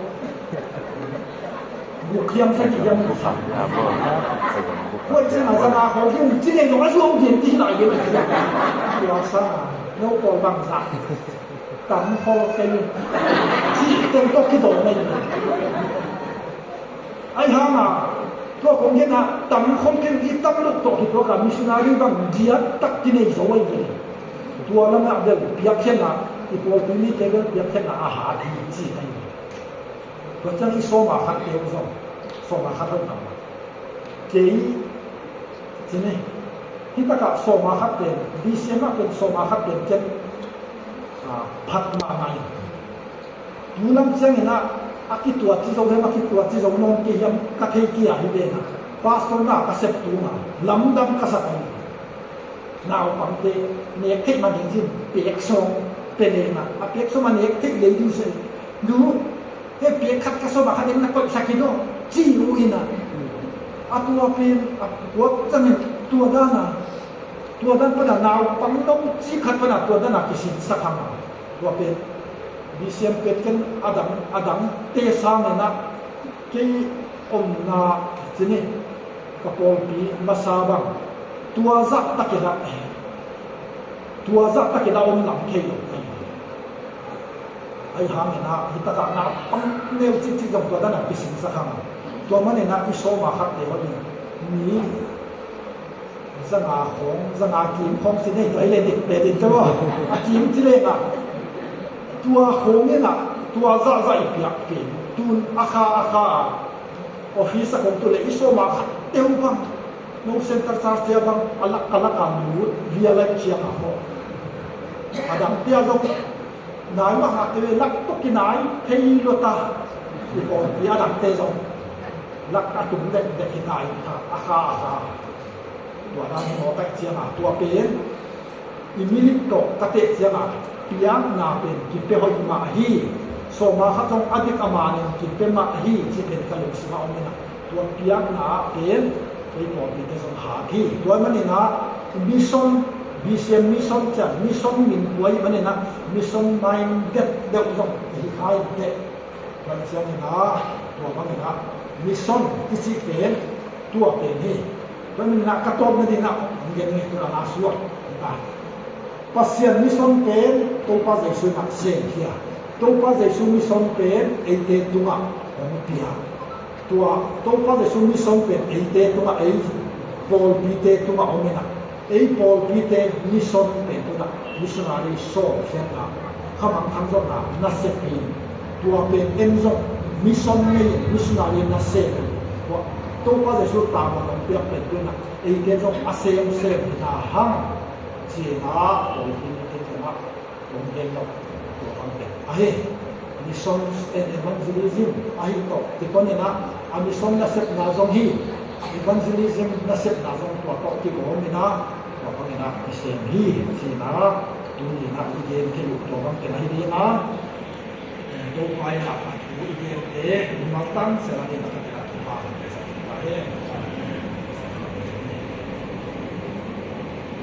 Buk hiam sa ki hiam sa. Kuai cingna zanga khawng hiam cing ei zong a zuau gen ti lai gen a cing. Tua sa no pawl bangza. Tam khol kei. Cih teng tawh kidawm ei. Ai hang a, tua kong gen a, tam khol kei i tam loh tawh kituak a missionary bang diat tak kinei zo ahi ve. Tua lam ah bel piakkhiatna, i pawlpi mite bel piakkhiatna a hat hi ci ahi ve. Tua ciang i sawm a khat te uh zong, sawm a khat hauh na. Kei, ci ni, hi takah sawm a khat pen, B C M ah pen sawm a khat pen ken, a, phat mahmah in. Tu lam ciangin ah, a kituat ci zo hiam, a kituat ci zo nawn kei hiam, ka thei kei a hi pen ah. Pastor na ka sep tung a, lamdang ka sak a hi. Naupangte, nek theih man ding cin, pek sawm, pe leng ah, a pek sawm a nek theih lei ding se. Nu, he pek khat ka sawm a khat ding na koih sak hi lo, ci uh in ah. A tua pen, a tua ciangin, tua dan a. Tua dan pana naupang no cik khat pana tua dana kisinsak hang a. Tua pen B C M pen ken adang, adangte sangin ah kei omna cini ka pawlpi masa bang tua zahtakin ah, tua zahtakin ah om lam kei lo. Ahi hangin ah hitakah naupang neu cikcik zong tua dana kisinsak hang a. Tua manin ah i sawma khatte hoih in mi zanga khawng, zanga kim khawng si nei tua hi le dik pe din tua a kim ci leng ah tua khawng in ah tua zahzah i piak pen tun a kha a kha a office a kong tu le i sawma khat teu bang no center charge tia bang a lak ka lak a lut via lai ciang a khawng a dang tia zong nai mah ngah te ve lak tuk kinai thei lo ta i pawlpi a dangte zong lak a tum dekdek hi ta in kha a kha a kha. Tua dan hi mawk ahih ciangin tua pen i milik tawh ka teh ciangin piakna pen kipia hoih mah hi. Sawma khat zong a dik a manin kipia mah hi cih pen ka lungsim ah om in ah tua piakna ah pen kei pawlpite zong hat hi. Tua manin ah mission, B C M mission ciang mission min tua ahih manin ah mission minded deuh zong i hi kha in teh. Tua ciangin ah tua bangin ah mission i cih pen tua pen hi. Tua manin ah ka tawpna dingin ah hong gen ing, tua na suak hi ta. Pasian mission pen Topa Jesu in ah semkhia. Topa Jesu mission pen eite tungah hong pia. Tua Topa Jesu mission pen eite tungah, ei pawlpite tungah om in ah ei pawlpite mission pen tungah missionary sawlkhiatna, khamang khangzawhna nasep hi. Tua pen en zong mission nei in missionary nasep hi. Tua Topa Jesu tangah hong piak pen tungah eite zong a semsem hi na hang. Cina pawlpi mite tungah hong gen lo. Tua bang pen ahi. Mission and evangelism ahi tawh kikonin ah a mission nasepna zong hi. Evangelism nasepna zong tua tawh kigawm in ah tua bangin ah kisem hi. Cina tuni in ah i gen kei uh tua bang pen ahi ding ah. Topa in ah i gente mimal tang sela in ah ka tena tupa hong pesa tupa he.